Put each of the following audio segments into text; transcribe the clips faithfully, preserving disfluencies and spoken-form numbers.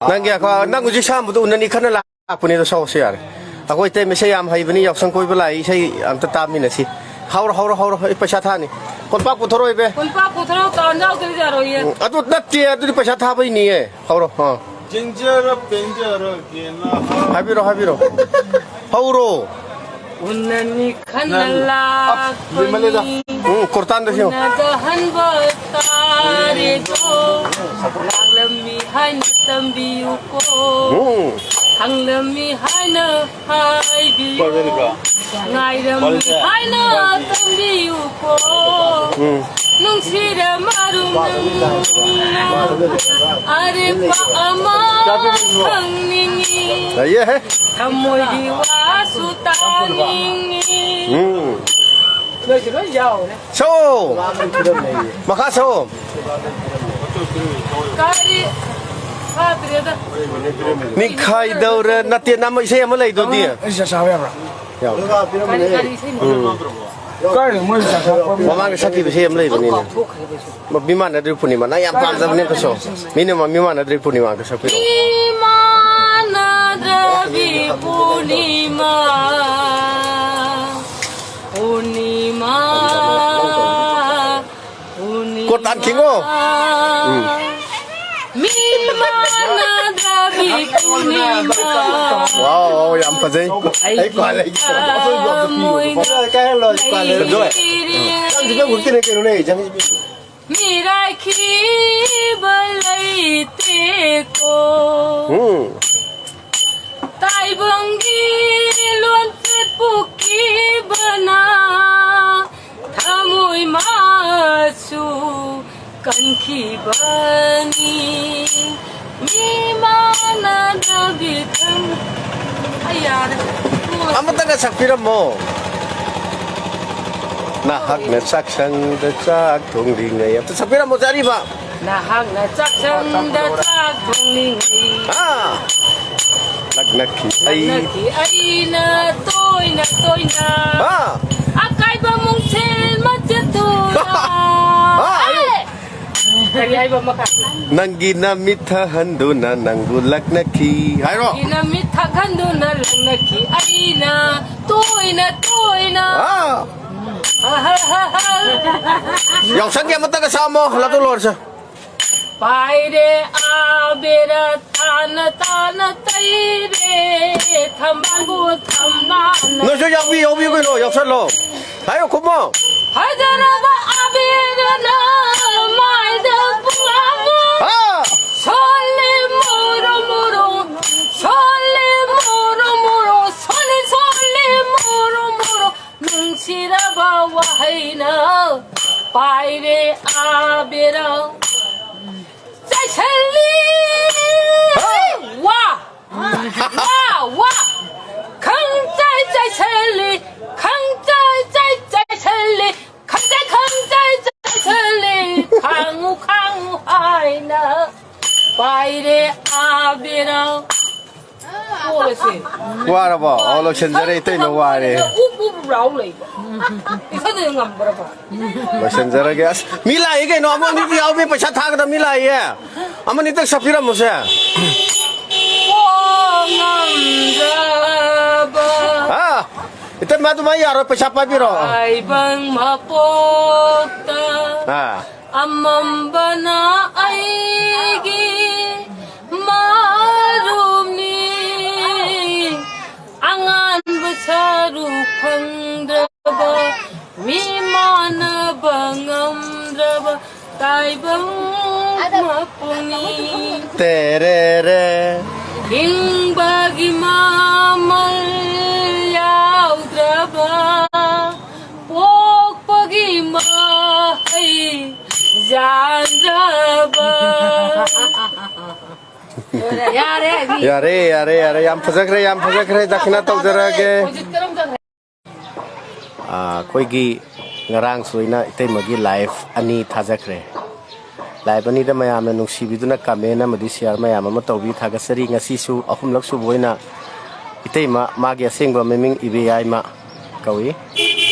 ꯅꯪꯒꯤ ꯑꯈ-, ꯅꯪ ꯍꯧꯖꯤꯛ ꯁꯥꯝꯕꯗꯣ ꯎꯅꯅꯤ ꯈꯟꯅ ꯂꯥꯛꯄꯅꯤꯗ, ꯁꯛꯑꯣꯁꯦ ꯌꯥꯔꯦ꯫ ꯑꯩꯈꯣꯏ ꯏꯇꯩ ꯃꯁꯦ ꯌꯥꯝ ꯍꯩꯕꯅꯤ, ꯌꯥꯎꯁꯪ ꯀꯣꯏꯕ ꯂꯥꯛꯏ, ꯏꯁꯩ ꯑꯝꯇ ꯇꯥꯃꯤꯟꯅꯁꯤ꯫ ꯍꯧꯔꯣ, ꯍꯧꯔꯣ, ꯍꯧꯔꯣ, ꯑꯩ ꯄꯩꯁꯥ ꯊꯥꯅꯤ꯫ ꯀꯣꯝꯄꯥꯛ ꯄꯨꯊꯣꯔꯛꯑꯣ, ꯏꯕꯦ꯫ ꯀꯣꯝꯄꯥꯛ ꯄꯨꯊꯣꯔꯛꯑꯣ, ꯇꯥꯟ ꯌꯥꯎꯗ꯭ꯔꯗꯤ ꯌꯥꯔꯣꯏꯌꯦ꯫ ꯎꯝ, ꯑꯗꯨ ꯅꯠꯇꯦ, ꯑꯗꯨꯗꯤ ꯄꯩꯁꯥ ꯊꯥꯕꯩꯅꯤꯌꯦ꯫ ꯍꯧꯔꯣ, ꯑꯥ꯫ ꯆꯤꯡꯖꯔ ꯄꯦꯟꯖꯔꯒꯦꯅ ꯍꯥꯏꯕꯤꯔꯣ, ꯍꯥꯏꯕꯤꯔꯣ꯫ ꯍꯧꯔꯣ꯫ ꯎꯅꯅꯤ ꯈꯟꯅ ꯅꯪ, ꯑꯞ, ꯂꯤꯃꯜꯂꯦꯗ꯫ ꯂꯥꯛꯄꯅꯤ꯫ ꯎꯝ, ꯀꯨꯔꯇꯥꯟꯗ ꯁꯤꯌꯣ꯫ ꯎꯅꯗꯍꯟꯕ ꯇꯥꯔꯦꯗꯣ꯫ ꯂꯥꯛꯂꯝꯃꯤ ꯍꯥꯏꯅ ꯇꯝꯕꯤꯌꯨꯀꯣ꯫ ꯎꯝ꯫ ꯈꯪꯂꯝꯃꯤ ꯍꯥꯏꯅ ꯍꯥꯏꯕꯤꯌꯨ꯫ ꯉꯥꯏꯔꯝꯃꯤ ꯍꯥꯏꯅ ꯇꯝꯕꯤꯌꯨꯀꯣ꯫ ꯎꯝ꯫ ꯅꯨꯡꯁꯤꯔ ꯃꯔꯨꯝ ꯅꯪꯅ ꯑꯔꯦꯞꯄ ꯑꯃ ꯈꯪꯅꯤꯡꯉꯤ꯫ ꯂꯩꯌꯦꯍꯦ꯫ ꯊꯃꯣꯏꯒꯤ ꯋꯥꯁꯨ ꯇꯥꯅꯤꯡꯉꯤ꯫ ꯎꯝ꯫ ꯁꯛꯑꯣ꯫ ꯃꯈꯥ ꯁꯛꯑꯣ꯫ ꯀꯔꯤ? ꯐꯥꯗ꯭ꯔꯦꯗ꯫ ꯅꯤꯡꯈꯥꯏꯗꯧꯔ ꯅꯠꯇꯦ, ꯅꯝꯕ ꯏꯁꯩ ꯑꯃ ꯂꯩꯗꯨꯗꯤ꯫ ꯑꯩ ꯆꯥꯛ ꯆꯥꯕ ꯌꯥꯕ꯭ꯔꯥ? ꯌꯥꯎ꯫ ꯀꯔꯤ, ꯀꯔꯤ ꯏꯁꯩꯅꯣ? ꯎꯝ꯫ ꯀꯥꯏꯗ ꯃꯣꯏ ꯆꯥꯛ ꯆꯥꯕ? ꯃꯃꯥꯡꯗ ꯁꯛꯈꯤꯕ ꯏꯁꯩ ꯑꯃ ꯂꯩꯕꯅꯤꯅꯦ꯫ ꯀꯥꯎꯊꯣꯛꯈ꯭ꯔꯦ ꯑꯩꯁꯨ꯫ ꯃ-, ꯃꯤꯃꯥꯟꯅꯗ꯭ꯔꯤ ꯄꯨꯔꯅꯤꯃꯥ꯫ ꯅꯪ ꯌꯥꯝ ꯄꯥꯝꯖꯕꯅꯦ ꯑꯗꯨꯁꯨ꯫ ꯃꯤꯅ ꯃ-, ꯃꯤꯃꯥꯟꯅꯗ꯭ꯔꯤ ꯄꯨꯔꯅꯤꯃꯥ ꯑꯝꯇ ꯁꯛꯄꯤꯔꯛꯑꯣ꯫ ꯃꯤꯃꯥꯟꯅꯗ꯭ꯔꯕꯤ ꯄꯨꯔꯅꯤꯃꯥ꯫ ꯄꯨꯔꯅꯤꯃꯥ꯫ ꯄꯨꯔꯅꯤꯃꯥ꯫ ꯀꯣꯔꯇꯥꯟ ꯈꯤꯡꯉꯣ꯫ ꯎꯝ꯫ ꯃꯤꯃꯥꯟꯅꯗ꯭ꯔꯕꯤ ꯄꯨꯔꯅꯤꯃꯥ꯫ ꯋꯥꯎ, ꯋꯥꯎ, ꯌꯥꯝ ꯐꯖꯩ꯫ ꯑꯩꯒꯤ ꯊꯃꯣꯏꯅ ꯁꯟꯖꯣꯏ꯫ ꯅꯪꯁꯨ ꯅꯪ ꯍꯨꯠꯇꯦꯅꯦ ꯀꯩꯅꯣꯅꯦ, ꯆꯪꯉꯛꯏꯁꯤ꯫ ꯃꯤꯔꯥꯏꯈꯤꯕ ꯂꯩꯇꯦꯀꯣ꯫ ꯎꯝ꯫ ꯇꯥꯏꯕꯪꯒꯤ ꯂꯣꯟꯆꯠ ꯄꯣꯛꯈꯤꯕꯅ ꯊꯃꯣꯏ ꯃꯆꯨ ꯀꯟꯈꯤꯕꯅꯤ꯫ ꯃꯤ ꯃꯥꯟꯅꯗꯕꯤ ꯊꯝ-, ꯑꯩ ꯌꯥꯔꯦ꯫ ꯑꯃꯇꯒ ꯁꯛꯄꯤꯔꯝꯃꯣ꯫ ꯅꯍꯥꯛꯅ ꯆꯥꯛꯁꯪꯗ ꯆꯥꯛ ꯊꯣꯡꯂꯤꯉꯩ꯫ ꯑꯝꯇ ꯁꯛꯄꯤꯔꯝꯃꯣ, ꯆꯥꯔꯤꯕ꯫ ꯅꯍꯥꯛꯅ ꯆꯥꯛꯁꯪꯗ ꯆꯥꯛ ꯊꯣꯡꯂꯤꯉꯩ꯫ ꯑꯥ꯫ ꯂꯛꯅꯈꯤ ꯑꯩ꯫ ꯂꯛꯅꯈꯤ ꯑꯩꯅ ꯇꯣꯏꯅ ꯇꯣꯏꯅ꯫ ꯑꯥ꯫ ꯑꯀꯥꯏꯕ ꯃꯨꯡꯁꯦꯜ ꯃꯆꯦꯠꯇꯨꯗ꯫ ꯑꯥ, ꯑꯌꯨꯛ꯫ ꯑꯦ! ꯀꯔꯤ ꯍꯥꯏꯕ ꯃꯈꯥ? ꯅꯪꯒꯤ ꯅꯃꯤꯠ ꯊꯛꯍꯟꯗꯨꯅ ꯅꯪꯕꯨ ꯂꯛꯅꯈꯤ ꯍꯥꯏꯔꯣ? ꯅꯪꯒꯤ ꯅꯃꯤꯠ ꯊꯛꯍꯟꯗꯨꯅ ꯂꯛꯅꯈꯤ ꯑꯩꯅ ꯇꯣꯏꯅ ꯇꯣꯏꯅ꯫ ꯑꯥ! ꯑꯍꯍꯍ꯫ ꯌꯥꯎꯁꯪꯒꯤ ꯑꯃꯠꯇꯒ ꯁꯥꯃꯣ, ꯍꯜꯂꯛꯇ ꯂꯣꯏꯔꯁꯦ꯫ ꯄꯥꯏꯔꯦ ꯑꯕꯦꯔ ꯇꯥꯅ ꯇꯥꯅ ꯇꯩꯔꯦ ꯊꯝꯕꯥꯜꯕꯨ ꯊꯝꯅꯥꯅ꯫ ꯅꯣꯏꯁꯨ ꯌꯥꯎꯕꯤ, ꯌꯥꯎꯕꯤ ꯀꯩꯅꯣ, ꯌꯥꯎꯁꯜꯂꯣ꯫ ꯍꯥꯏꯌꯣ, ꯈꯨꯝꯃꯣ꯫ ꯐꯖꯔꯕ ꯑꯕꯦꯔꯅ ꯃꯥꯏꯗ ꯄꯨꯡꯉꯥꯡꯉꯥꯡ꯫ ꯑꯥ! ꯁꯣꯜꯂꯦ ꯃꯣꯔꯣ ꯃꯣꯔꯣ, ꯁꯣꯜꯂꯦ ꯃꯣꯔꯣ ꯃꯣꯔꯣ, ꯁꯣꯜꯂꯦ ꯁꯣꯜꯂꯦ ꯃꯣꯔꯣ ꯃꯣꯔꯣ꯫ ꯅꯨꯡꯁꯤꯔꯕ ꯋꯥꯍꯩꯅ ꯄꯥꯏꯔꯦ ꯑꯕꯦꯔ ꯆꯥꯏꯁꯜꯂꯤ꯫ ꯍꯥ! ꯋꯥ! ꯋꯥ! ꯋꯥ! ꯈꯪꯆꯥꯏ ꯆꯥꯏꯁꯜꯂꯤ, ꯈꯪꯆꯥꯏ ꯆꯥꯏ ꯆꯥꯏꯁꯜꯂꯤ, ꯈꯪꯆꯥꯏ ꯈꯪꯆꯥꯏ ꯆꯥꯏꯁꯜꯂꯤ, ꯈꯥꯡꯉꯨ ꯈꯥꯡꯉꯨ ꯍꯥꯏꯅ ꯄꯥꯏꯔꯦ ꯑꯕꯦꯔ꯫ ꯀꯣꯜꯂꯁꯦ꯫ ꯋꯥꯔꯕꯣ? ꯑꯣ, ꯂꯣꯏꯁꯤꯟꯖꯔꯦ, ꯏꯇꯩꯃ ꯋꯥꯔꯦ꯫ ꯎꯞ ꯎꯞ ꯂꯥꯎ ꯂꯩꯕ꯫ ꯏꯊꯟꯗ ꯉꯝꯕ꯭ꯔꯕ? ꯂꯣꯏꯁꯤꯟꯖꯔꯒꯦ꯫ ꯑꯁ, ꯃꯤ ꯂꯥꯛꯏ ꯀꯩꯅꯣ, ꯑꯃ ꯑꯅꯤꯗꯤ ꯌꯥꯎꯕꯤ, ꯄꯩꯁꯥ ꯊꯥꯒꯗꯕ ꯃꯤ ꯂꯥꯛꯏꯌꯦ꯫ ꯑꯃ ꯑꯅꯤꯇꯪ ꯁꯛꯄꯤꯔꯝꯃꯨꯁꯦ꯫ ꯄꯣꯛ ꯉꯝꯗ꯭ꯔꯕ ꯑꯥ, ꯏꯇꯩꯃ, ꯑꯗꯨꯃꯥꯏꯅ ꯌꯥꯔꯣꯏ, ꯄꯩꯁꯥ ꯄꯥꯏꯕꯤꯔꯣ꯫ ꯇꯥꯏꯕꯪ ꯃꯄꯣꯛꯇ ꯑꯥ꯫ ꯑꯃꯝꯕꯅ ꯑꯩꯒꯤ ꯃꯔꯨꯞꯅꯤ꯫ ꯑꯉꯥꯟꯕ ꯁꯔꯨꯛ ꯐꯪꯗ꯭ꯔꯕ, ꯃꯤꯃꯥꯟꯅꯕ ꯉꯝꯗ꯭ꯔꯕ ꯇꯥꯏꯕꯪ ꯃꯄꯨꯡꯅꯤ꯫ ꯇꯦꯔꯦꯔꯦ꯫ ꯍꯤꯡꯕꯒꯤ ꯃꯃꯜ ꯌꯥꯎꯗ꯭ꯔꯕ ꯄꯣꯛꯄꯒꯤ ꯃꯍꯩ ꯌꯥꯟꯗ꯭ꯔꯕ꯫ ꯌꯥꯔꯦ, ꯃꯤ꯫ ꯌꯥꯔꯦ, ꯌꯥꯔꯦ, ꯌꯥꯔꯦ꯫ ꯌꯥꯝ ꯐꯖꯈ꯭ꯔꯦ, ꯌꯥꯝ ꯐꯖꯈ꯭ꯔꯦ꯫ ꯗꯈꯤꯅꯥ ꯇꯧꯖꯔꯛꯑꯒꯦ꯫ ꯍꯧꯖꯤꯛ ꯀꯔꯝ ꯇꯧꯔꯦ? ꯑꯥ, ꯑꯩꯈꯣꯏꯒꯤ ꯉꯔꯥꯡꯁꯨ ꯑꯩꯅ ꯏꯇꯩꯃꯒꯤ ꯂꯥꯏꯐ ꯑꯅꯤ ꯊꯥꯖꯈ꯭ꯔꯦ꯫ ꯂꯥꯏꯐ ꯑꯅꯤꯗ ꯃꯌꯥꯝꯅ ꯅꯨꯡꯁꯤꯕꯤꯗꯨꯅ ꯀꯃꯦꯟ ꯑꯃꯗꯤ ꯁꯤꯌꯥꯔ ꯃꯌꯥꯝ ꯑꯃ ꯇꯧꯕꯤ ꯊꯥꯒꯠꯆꯔꯤ꯫ ꯉꯁꯤꯁꯨ ꯑꯍꯨꯝꯂꯛ ꯁꯨꯕ ꯑꯣꯏꯅ ꯏꯇꯩꯃ, ꯃꯥꯒꯤ ꯑꯁꯦꯡꯕ ꯃꯃꯤꯡ ꯏꯕꯦꯌꯥꯏꯃ ꯀꯧꯏ꯫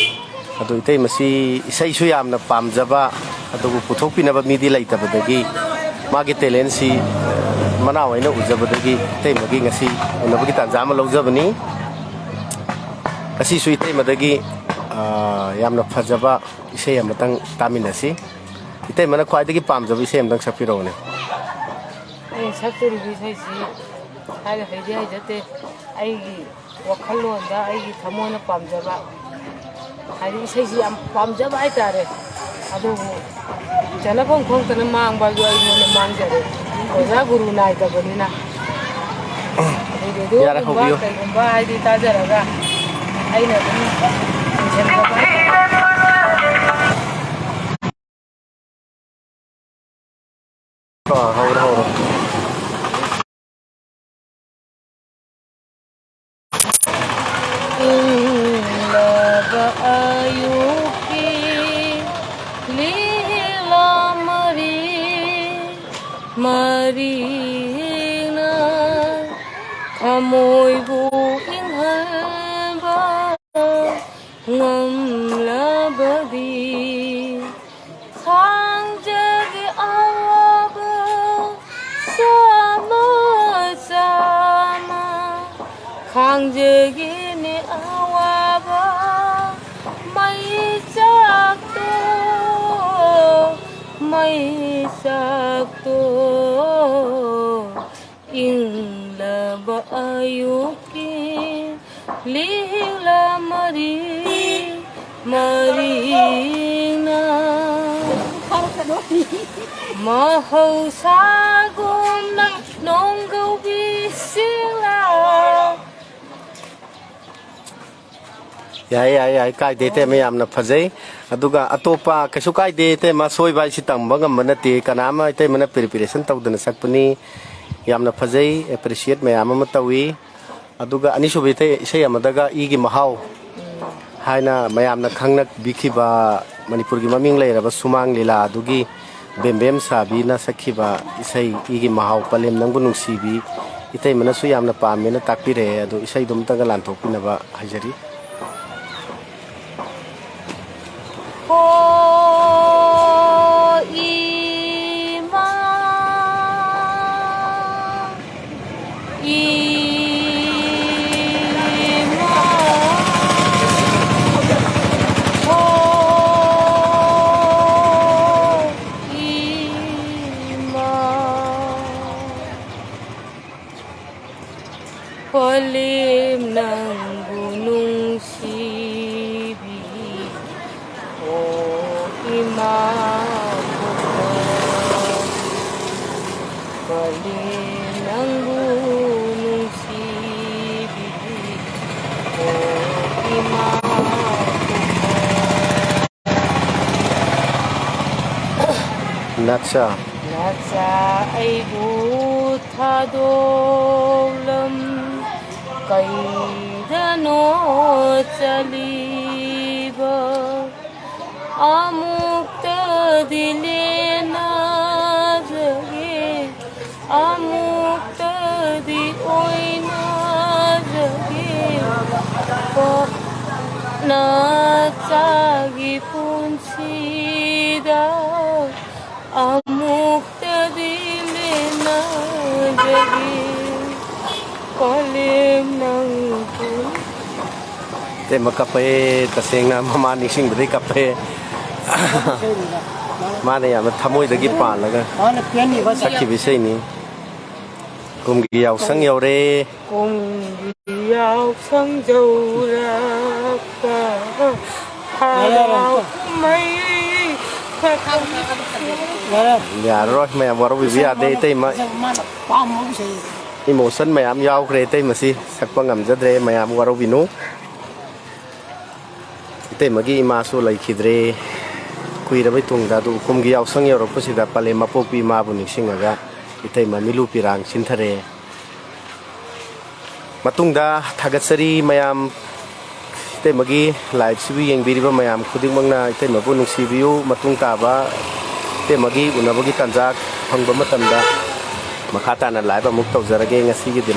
ꯑꯗꯨ ꯏꯇꯩꯃꯁꯤ ꯏꯁꯩꯁꯨ ꯌꯥꯝꯅ ꯄꯥꯝꯖꯕ, ꯑꯗꯨꯕꯨ ꯄꯨꯊꯣꯛꯄꯤꯅꯕ ꯃꯤꯗꯤ ꯂꯩꯇꯕꯗꯒꯤ ꯃꯥꯒꯤ talentꯁꯤ ꯃꯅꯥꯎ ꯑꯩꯅ ꯎꯖꯕꯗꯒꯤ ꯏꯇꯩꯃꯒꯤ ꯉꯁꯤ ꯎꯅꯕꯒꯤ ꯇꯥꯟꯖꯥ ꯑꯃ ꯂꯧꯖꯕꯅꯤ꯫ ꯉꯁꯤꯁꯨ ꯏꯇꯩꯃꯗꯒꯤ, ꯑ, ꯌꯥꯝꯅ ꯐꯖꯕ ꯏꯁꯩ ꯑꯃꯇꯪ ꯇꯥꯃꯤꯟꯅꯁꯤ꯫ ꯏꯇꯩꯃꯅ ꯈ꯭ꯋꯥꯏꯗꯒꯤ ꯄꯥꯝꯖꯕ ꯏꯁꯩ ꯑꯃꯇꯪ ꯁꯛꯄꯤꯔꯛꯎꯅꯦ꯫ ꯑꯩꯅ ꯁꯛꯇꯣꯔꯤꯕ ꯏꯁꯩꯁꯤ ꯍꯥꯏ-, ꯍꯩꯗꯤ ꯍꯩꯖꯗꯦ꯫ ꯑꯩꯒꯤ ꯋꯥꯈꯜꯂꯣꯟꯗ ꯑꯩꯒꯤ ꯊꯃꯣꯏꯅ ꯄꯥꯝꯖꯕ, ꯍꯥꯏꯗꯤ ꯏꯁꯩꯁꯤ ꯌꯥꯝ ꯄꯥꯝꯖꯕ ꯍꯥꯏꯇꯥꯔꯦ꯫ ꯑꯗꯨꯕꯨ ꯆꯟꯅꯐꯝ ꯈꯪꯗꯅ ꯃꯥꯡꯕ ꯍꯥꯏꯗꯣ ꯑꯩꯉꯣꯟꯗ ꯃꯥꯡꯖꯔꯦ, ꯑꯣꯖꯥ ꯒꯨꯔꯨ ꯅꯥꯏꯗꯕꯅꯤꯅ꯫ ꯑꯗꯨꯒꯤ ꯌꯥꯔꯦ, ꯑꯗꯨꯒꯨꯝꯕ ꯍꯧꯕꯤꯌꯨ꯫ ꯀꯩꯒꯨꯝꯕ ꯍꯥꯏꯗꯤ ꯇꯥꯖꯔꯒ ꯑꯩꯅ ꯑꯗꯨꯝ ꯏꯟꯁꯤꯟꯖꯕ ꯍꯥꯏꯇꯥꯔꯦ꯫ ꯑꯥ, ꯍꯧꯔꯣ, ꯍꯧꯔꯣ꯫ ꯏꯪꯂꯕ ꯑꯌꯨꯛꯀꯤ ꯂꯤꯂꯥ ꯃꯔꯤ, ꯃꯔꯤꯅ ꯊꯃꯣꯏꯕꯨ ꯏꯪꯍꯟꯕ ꯉꯝꯂꯕꯗꯤ ꯈꯥꯡꯖꯒꯦ ꯑꯋꯥꯕ ꯆꯥꯃ ꯆꯥꯃ, ꯈꯥꯡꯖꯒꯦꯅꯦ ꯑꯋꯥꯕ ꯃꯩꯆꯥꯛꯇꯣ, ꯃꯩꯆꯥꯛꯇꯣ꯫ ꯏꯪꯂꯕ ꯑꯌꯨꯛꯀꯤ ꯂꯤꯛꯂꯥ ꯃꯔꯤ ꯃꯔꯤꯅ ꯃꯍꯧꯁꯥꯒꯨꯝꯅ ꯅꯣꯡꯒꯧꯕꯤꯁꯤꯡꯂꯥ꯫ ꯌꯥꯏ, ꯌꯥꯏ, ꯌꯥꯏ, ꯀꯥꯏꯗꯦ, ꯏꯇꯩꯃ, ꯌꯥꯝꯅ ꯐꯖꯩ꯫ ꯑꯗꯨꯒ ꯑꯇꯣꯞꯄ ꯀꯩꯁꯨ ꯀꯥꯏꯗꯦ, ꯏꯇꯩꯃ, ꯁꯣꯏꯕ ꯍꯥꯏꯁꯤ ꯇꯝꯕ ꯉꯝꯕ ꯅꯠꯇꯦ꯫ ꯀꯅꯥ ꯑꯃ ꯏꯇꯩꯃꯅ preparation ꯇꯧꯗꯅ ꯁꯛꯄꯅꯤ꯫ ꯌꯥꯝꯅ ꯐꯖꯩ, appreciate ꯃꯌꯥꯝ ꯑꯃ ꯇꯧꯏ꯫ ꯑꯗꯨꯒ ꯑꯅꯤꯁꯨꯕ ꯏꯇꯩ-, ꯏꯁꯩ ꯑꯃꯗꯒ ꯏꯒꯤ ꯃꯍꯥꯎ ꯍꯥꯏꯅ ꯃꯌꯥꯝꯅ ꯈꯪꯅꯕꯤꯈꯤꯕ ꯃꯅꯤꯄꯨꯔꯒꯤ ꯃꯃꯤꯡ ꯂꯩꯔꯕ ꯁꯨꯃꯥꯡ ꯂꯤꯂꯥ ꯑꯗꯨꯒꯤ ꯕꯦꯝꯕꯦꯝ ꯁꯥꯕꯤꯅ ꯁꯛꯈꯤꯕ ꯏꯁꯩ ꯏꯒꯤ ꯃꯍꯥꯎ, ꯄꯂꯦꯝ ꯅꯪꯕꯨ ꯅꯨꯡꯁꯤꯕꯤ, ꯏꯇꯩꯃꯅꯁꯨ ꯌꯥꯝꯅ ꯄꯥꯝꯃꯦꯅ ꯇꯥꯛꯄꯤꯔꯛꯑꯦ꯫ ꯑꯗꯨ ꯏꯁꯩꯗꯨ ꯑꯃꯇꯪꯒ ꯂꯥꯟꯊꯣꯛꯄꯤꯅꯕ ꯍꯥꯏꯖꯔꯤ꯫ ꯍꯣ꯫ ꯄꯂꯦꯝ ꯅꯪꯕꯨ ꯅꯨꯡꯁꯤꯕꯤ, ꯑꯣ ꯏꯃꯥ ꯄꯣꯛꯄ꯫ ꯄꯂꯦꯝ ꯅꯪꯕꯨ ꯅꯨꯡꯁꯤꯕꯤ, ꯑꯣ ꯏꯃꯥ ꯄꯣꯛꯄ꯫ ꯅꯆꯥ꯫ ꯅꯆꯥ ꯑꯩꯕꯨ ꯊꯥꯗꯣꯛꯂꯝ ꯀꯩꯗꯅꯣ ꯆꯠꯂꯤꯕ? ꯑꯃꯨꯛꯇꯗꯤ ꯂꯦꯟꯅꯖꯒꯦ, ꯑꯃꯨꯛꯇꯗꯤ ꯑꯣꯏꯅꯖꯒꯦ꯫ ꯀꯣ ꯅꯆꯥꯒꯤ ꯄꯨꯟꯁꯤꯗ ꯑꯃꯨꯛꯇꯗꯤ ꯂꯦꯟꯅꯖꯒꯦ꯫ ꯄꯂꯦꯝ ꯅꯪꯕꯨ꯫ ꯏꯇꯩꯃ ꯀꯞꯄꯦ, ꯇꯁꯦꯡꯅ ꯃꯃꯥ ꯅꯤꯡꯁꯤꯡꯕꯗꯩ ꯀꯞꯄꯦ꯫ ꯃꯥꯅ ꯌꯥꯝꯅ ꯊꯃꯣꯏꯗꯒꯤ ꯄꯥꯜꯂꯒ ꯁꯛꯈꯤꯕ ꯏꯁꯩꯅꯤ꯫ ꯀꯨꯝꯒꯤ ꯌꯥꯎꯁꯪ ꯌꯧꯔꯦ꯫ ꯀꯨꯝꯒꯤ ꯌꯥꯎꯁꯪ ꯌꯧꯔꯛꯄ ꯍꯔꯥꯎ ꯀꯨꯝꯍꯩ꯫ ꯌꯥꯔꯔꯣꯏ, ꯃꯌꯥꯝ ꯋꯥꯔꯧꯕꯤꯕ ꯌꯥꯗꯦ, ꯏꯇꯩꯃ꯫ ꯏꯃꯣꯁꯟ ꯃꯌꯥꯝ ꯌꯥꯎꯈ꯭ꯔꯦ, ꯏꯇꯩꯃꯁꯤ ꯁꯛꯄ ꯉꯝꯖꯗ꯭ꯔꯦ, ꯃꯌꯥꯝ ꯋꯥꯔꯧꯕꯤꯅꯨ꯫ ꯏꯇꯩꯃꯒꯤ ꯏꯃꯥꯁꯨ ꯂꯩꯈꯤꯗ꯭ꯔꯦ ꯀꯨꯏꯔꯕꯩ ꯇꯨꯡꯗ꯫ ꯑꯗꯨ ꯀꯨꯝꯒꯤ ꯌꯥꯎꯁꯪ ꯌꯧꯔꯛꯄꯁꯤꯗ ꯄꯂꯦꯝ ꯃꯄꯣꯛꯄꯤ ꯏꯃꯥꯕꯨ ꯅꯤꯡꯁꯤꯡꯉꯒ ꯏꯇꯩꯃ ꯃꯤꯂꯨ ꯄꯤꯔꯥꯡ ꯁꯤꯟꯊꯔꯦ꯫ ꯃꯇꯨꯡꯗ ꯊꯥꯒꯠꯆꯔꯤ ꯃꯌꯥꯝ, ꯏꯇꯩꯃꯒꯤ ꯂꯥꯏꯚꯁꯤꯕꯨ ꯌꯦꯡꯕꯤꯔꯤꯕ ꯃꯌꯥꯝ ꯈꯨꯗꯤꯡꯃꯛꯅ ꯏꯇꯩꯃꯕꯨ ꯅꯨꯡꯁꯤꯕꯤꯌꯨ꯫ ꯃꯇꯨꯡ ꯇꯥꯕ ꯏꯇꯩꯃꯒꯤ ꯎꯅꯕꯒꯤ ꯇꯥꯟꯖꯥ ꯐꯪꯕ ꯃꯇꯝꯗ ꯃꯈꯥ ꯇꯥꯅ ꯂꯥꯏꯚ ꯑꯃꯨꯛ ꯇꯧꯖꯔꯒꯦ꯫ ꯉꯁꯤꯒꯤꯗꯤ